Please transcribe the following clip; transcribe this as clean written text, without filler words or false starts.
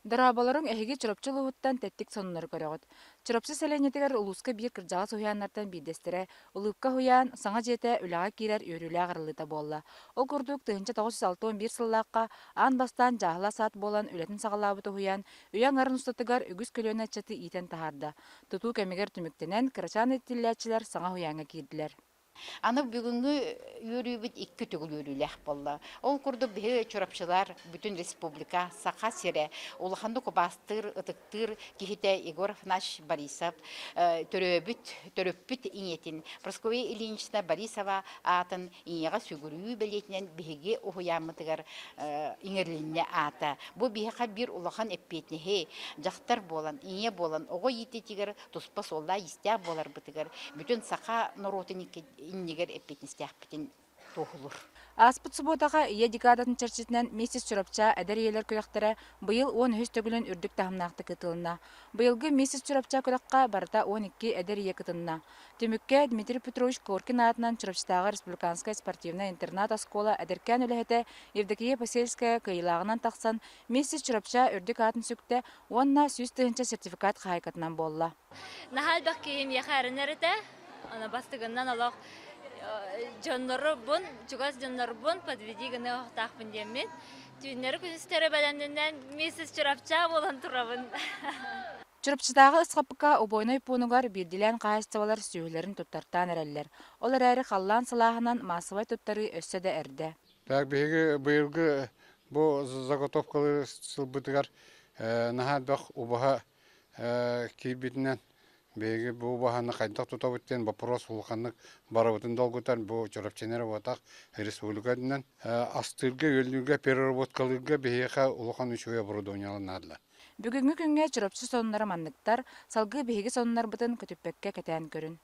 Дорооболоруҥ, эһиги Чурапчы улууһуттан тэттик сонуннары көрөҕүт. Чурапчы сэлиэнньэтигэр улууска биир кырдьаҕас уһуйааннартан биирдэстэрэ Улыбка уһуйаан саҥа дьиэтэ үлэҕэ киирэр үөрүүлээх арыллыыта буолла. Ол курдук, 1961 сыллаахха аан бастаан дьааһыла саат буолан үлэтин саҕалаабыт уһуйаан үйэ аҥарын устатыгар үгүс көлүөнэ ыччаты иитэн таһаарда. Тутуу кэмигэр түмүктэнэн, кырачаан иитиллээччилэр саҥа уһуйааҥҥа киирдилэр. Аны бүгүҥҥү үөрүүбүт икки төгүл үөрүүлээх буолла. Ол курдук биһи Чурапчылар бүтүн республика, Саха сирэ улаханнык убаастыыр, ытыктыыр киһитэ Егор Афанасьевич Борисов төрөөбүт, төрөппүт ийэтин Прасковья Ильинична Борисова аатын ийэҕэ сүгүрүйүү бэлиэтинэн биһиги уһуйааммытыгар иҥэрилиннэ аата. Бу биһиэхэ биир улахан эппиэтинэһи дьахтар буолан, ийэ буолан оҕо иитиитигэр туспа суоллаах-иистээх буоларбытыгар бүтүн саха норуотун иннигэр эппиэтинэстээхпитин туоһулуур. Ааспыт субуотаҕа Ийэ декадатын чэрчитинэн Миссис Чурапча эдэр ийэлэр күрэхтэрэ быйыл 13 төгүлүн үрдүк таһымнаахтык ыытылынна. Быйылгы Миссис Чурапча күрэххэ барыта 12 эдэр ийэ кытынна. Түмүккэ Дмитрий Петрович Коркин аатынан Чурапчытааҕы республиканскай спортивнай интернат-оскуола эдэркээн үлэһитэ Евдокия Посельская кыайыылааҕынан тахсан Миссис Чурапча үрдүк аатын сүктэ уонна 100 000 сертификат хаһаайкатынан буолла. Наһаа элбэх киһи миэхэ эрэнэр этэ. Аны бастыгынан олох дьоннорбун, чугас дьоннорбун подведи гына охтаахпын диэммин. Түүннэри күнүстэри бэлэмнэнэн миссис Чурапча буолан турабын. Чурапчытааҕы ысхапка убойнай пуунугар биирдиилээн хаһаайыстыбалар сүөһүлэрин туттартаан эрэллэр. Ол эрээри халлаан сылааһынан маассабай туттарыы өссө да эрдэ. Так биһиги быйылгы бу заготовкалыы сылбытыгар наһаа элбэх убаһа киирбитинэн биһиги бу убаһаны хайдах тутабыт диэн боппуруос улаханнык барыбытын долгутар бу Чурапчыны эрэ буотах республика үрдүнэн астыырга-үөллүүргэ переработкалыырга биһиэхэ улахан үчүгэй оборудованиелар наадалар. Бүгүҥҥү күҥҥэ Чурапчы сонуннара манныктар, салгыы биһиги сонуннарбытын көтүппэккэ кэтээн көрүн.